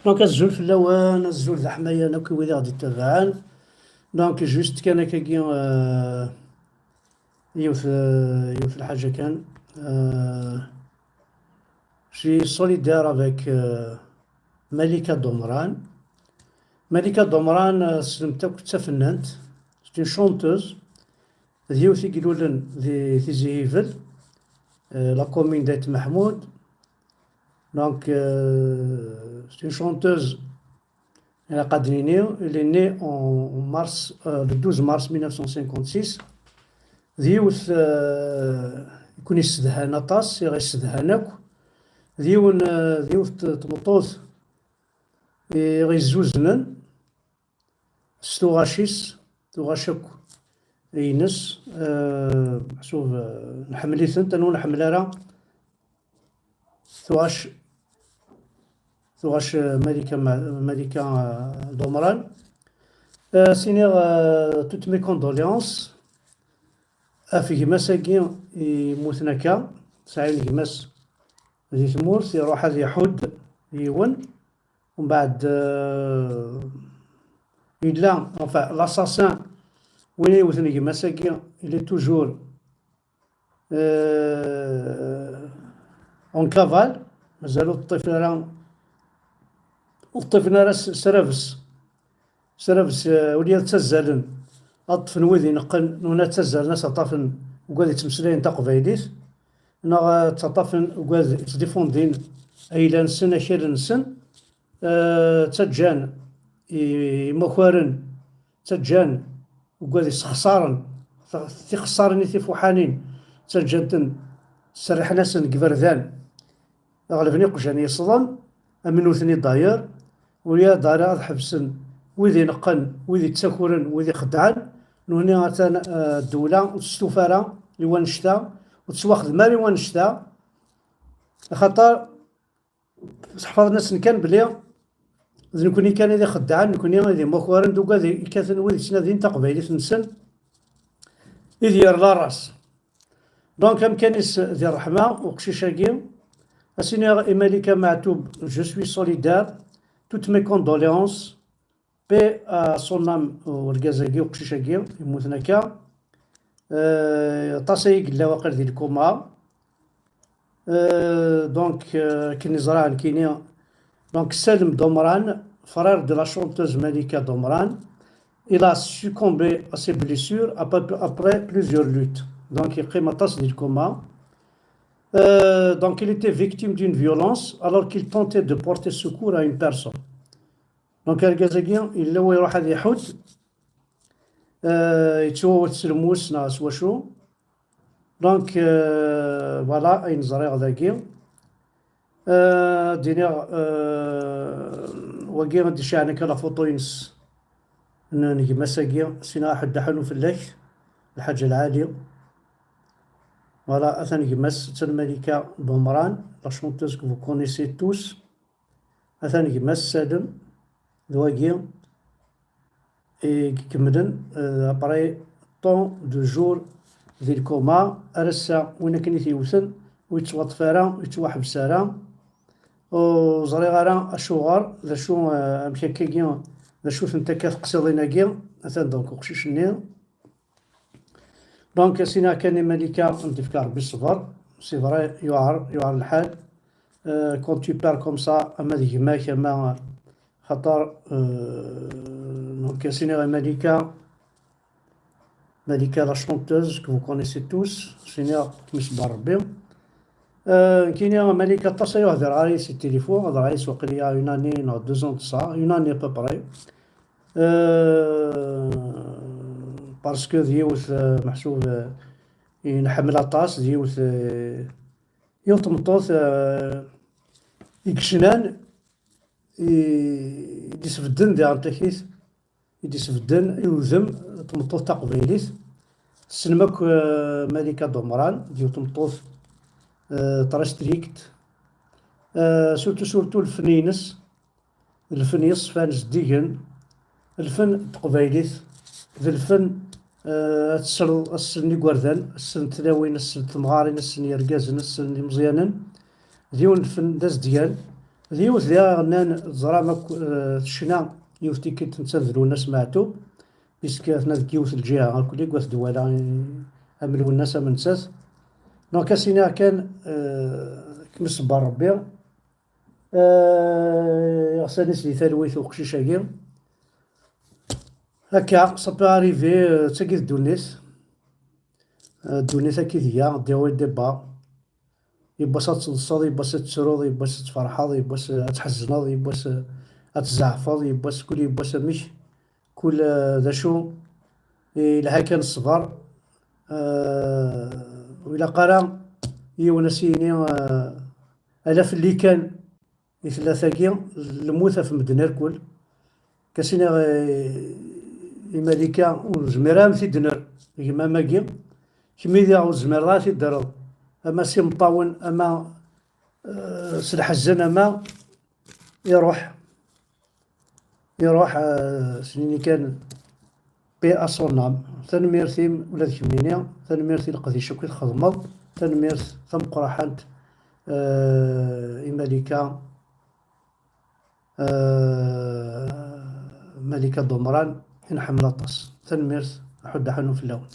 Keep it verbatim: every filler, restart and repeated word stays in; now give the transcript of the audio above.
Donc, azul fell-awen, azul d aḥmayan akk i wid i ɣ-d-ittabaɛen. Donc, juste kan akkagi, euh, yiwet, euh, yiwet lḥaǧa kan. Euh, je suis solidaire avec, euh, Malika Domran. Malika Domran, euh, tessnemt akk d tafennant. C'est une chanteuse. D yiwet i ilulen di Tizi Hibel, euh, la commune d'Ayt Maḥmud. Donc, euh, c'est une chanteuse, ilaq ad d-nini, elle est née en, en mars, euh, le douze mars mille neuf cent cinquante-six. D yiwet, euh, i ken-yessedhan aṭas, i ɣ-yessedhan akk. D yiwen, euh, d yiwet n tmeṭṭut i ɣ-yezzuznen s tuɣac-is, tuɣac akk ines, euh, meḥsub, euh, nḥemmel-itent, anwa ur nḥemmel ara tuɣac, tuɣac, euh, Malika, Ma-, Malika, euh, Domran. Euh, siniɣ, euh, toutes mes condoléances ɣef gma-s-agi yemmuten akka, sɛin gma-s di tmurt, iruḥ ad iḥudd yiwen, umbeɛd, euh, yella, enfin, l'assassin, win yewten gma-s-agi, il est toujours, euh, en cavale, mazal ur t-ṭṭifen ara, ur t-ṭṭifen ara s, s rabes, s rabes, euh, wali ad ttazzalen, ad ṭṭfen wid ineqqen, nuna ttazzalen ad s-aṭṭafen ugad yettmeslayen taqbaylit, neɣ ad ttaṭṭafen ugad yettdifundin ayla-nsen, akal-nsen, euh, ttaǧǧan i, imakaren, ttaǧǧan ugad yessexṣaren, t-, tixeṣṣarin i tifuḥanin, ttaǧǧan-ten, serriḥen-asen deg iberdan, ɣelben iqjan yesḍen, am nutni d'ailleurs, ur yad ara ad ḥebsen wid ineqqen, wid ittakuren, wid ixeddɛen, nutni atan, euh, ddewla ur testufa ara i wannect-a, ur tettwaxdem ara i wannect-a, axaṭer seḥfaḍen-asen kan belli d nekni kan i d ixeddɛen, nekni i d imakaren d ugad i kkaten wid yettnadin taqbaylit-nsen i d yerla ras. Donc, amkan-is di ṛṛeḥma uqcic-agi, ad s-iniɣ i Malika Meɛtub, je suis solidaire, toutes mes condoléances, paix à son âme, urgaz-agi, uqcic-agi, yemmuten akka. Euh, aṭas ay yella waqil di lkuma. Euh, donc, euh, akken neẓra nekkini, donc Salem Domran, frère de la chanteuse Malika Domran, il a succombé à ses blessures après, après plusieurs luttes. Donc, yeqqim aṭas di lkuma. Euh, donc, il était victime d'une violence alors qu'il tentait de porter secours à une personne. Donc, argaz-agi yella wa iruḥ ad iḥudd, euh, yettwawet s lmus neɣ s wacu. Donc, euh, voilà ayen ẓriɣ dagi. Euh, ad d-iniɣ, euh, wagi ad d-icɛen akka la photo-ines n, n gma-s-agi, sina aḥuddu ḥanu fell-ak, Lḥaǧ Lɛali. Voilà, atan gma-s, atan Malika Domran, la chanteuse que vous connaissez tous. Atan gma-s Salem, d wagi i ikemmlen, euh, après tant de jours di lkuma. Ar ass-a, win akken i t-yewten, ur yettwaṭṭef ara, ur yettwaḥbes ara. Ur ẓriɣ ara acuɣer, d acu, euh, amek akkagi, d acu-tent akka teqsiḍin-agi. Atan donc uqcic-nni. Donc, sina kan i Malika, ad m-d-ifk Rebbi ṣṣber. C'est vrai, yuɛer, yuɛer lḥal. Euh, quand tu perds comme ça, ama d gma-k, ama xaṭer, euh, donc, sina i Malika, Malika, la chanteuse que vous connaissez tous, sina kem-iṣebber Rebbi. Euh, nekkini Malika aṭas ay uhdireɣ ɣer-s si téléphone, hdireɣ ɣer-s waqila une année neɣ deux ans de ça, une année à peu près. Euh, parce que d yiwet, euh, meḥsub, euh, i nḥemmel aṭas, d yiwet, euh, yiwet tmeṭṭut, euh, i yecnan, i d-isbedden diɣen takit, i d-isbedden i udem n tmeṭṭut taqbaylit. Tessnem akk, euh, Malika Domran, d yiwet tmeṭṭut, euh, très stricte. Euh, surtout, surtout lfen-ines, lfen yeṣfan zeddigen, lfen n teqbaylit, d lfen, euh, ad tesleḍ, ad slen igerdan, ad slen tlawin, ad slen temɣarin, ad slen yergazen, ad slen imeẓyanen. D yiwen lfen d azedgan, D yiwet diɣ aɣennan teẓram akk, eh, tecna yiwet tikkelt netta d Lwennas Meɛtub, puisque atna deg yiwet lǧiha akk, i wat Dwala, eh, am Lwennas am nettat. Donc, ad s-iniɣ kan, eh, kem iṣebber Rebbi. Eh, iɣsan-is di talwit uqcic-agi. Akka, ça peut arriver, eh, d tagi d ddunit. Eh, ddunit akka i tga, des hauts et des bas. Yiwwas ad tḍeṣṣeḍ, yiwwas ad tettruḍ, yiwwas ad tferḥeḍ, yiwwas ad tḥezneḍ, yiwwas ad tzeɛfeḍ, yiwwas kul, yiwwas amek, kul, eh, d acu, ilha kan ṣṣber. Eh, ur ilaq ara yiwen ad s-yini, eh, ala fell-i kan i tella tagi, lmut ɣef medden irkul. Kasini, eh, i Malika, ur nezmir ara ad t-id-nerr gma-agi. Kemmi diɣ ur tezmireḍ ara ad t-id-terreḍ. Ama s imeṭṭawen, ama, eh, s leḥzen, ama iruḥ. Iruḥ, eh, s nini kan, paix à son âme. Tanemmirt-im ula d kemmini, tanemmirt i leqdic akk i txedmeḍ, tanemmirt tameqqraḥant, eh, i Malika, eh, Malika Dumran, i nḥemmel aṭas. Tanemmirt, aḥuddu aḥunnu fell-awen.